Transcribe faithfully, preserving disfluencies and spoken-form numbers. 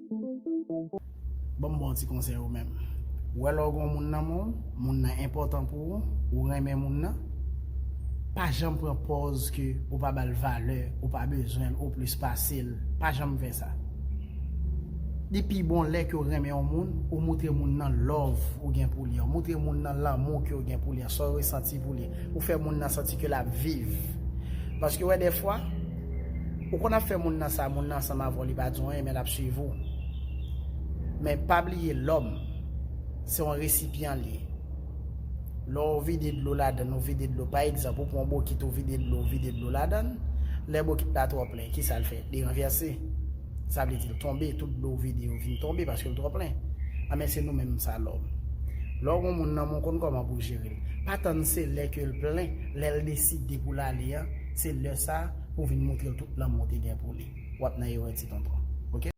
Ban m ba w ti konsèy ou menm. Ou wè lè w gen yon moun nan men w, moun nan enpòtan pou ou, ou renmen moun nan, pa janm pran pòz ke ou pa ba l valè, ou pa bezwen l, ou plis pase l. Pa janm fè sa. Li pi bon lè ke w renmen yon moun, ou montre moun nan love ou gen pou li an, montre moun nan lanmou ke w gen pou li an, sa w resanti pou li, ou fè moun nan santi ke l ap viv. Paske wè dèfwa, ou konn ap fè moun nan sa, moun nan ansanm avè w, li pa di w anyen, men l ap swiv ou. Men pa bliye lòm, se yon resipyan li ye. Lè w vide dlo ladan l, ou vide dlo, pa egzanp, ou pran yon bokit, ou vide dlo, ou vide dlo ladan l, lè bokit la twò plen, kisa l fè? Li ranvèse. Sa vle di l tonbe, tout dlo w vide yo vin tonbe paske l twò plen. Anben, se nou menm sa lòm. Lè w gen yon moun nan men w, konn kòman pou w jere l. Pa tann se lè ke l plen, lè l deside pou l ale an, se lè sa pou w vin montre l tout lanmou w te gen pou li. W ap nan erè ti tonton. Oke?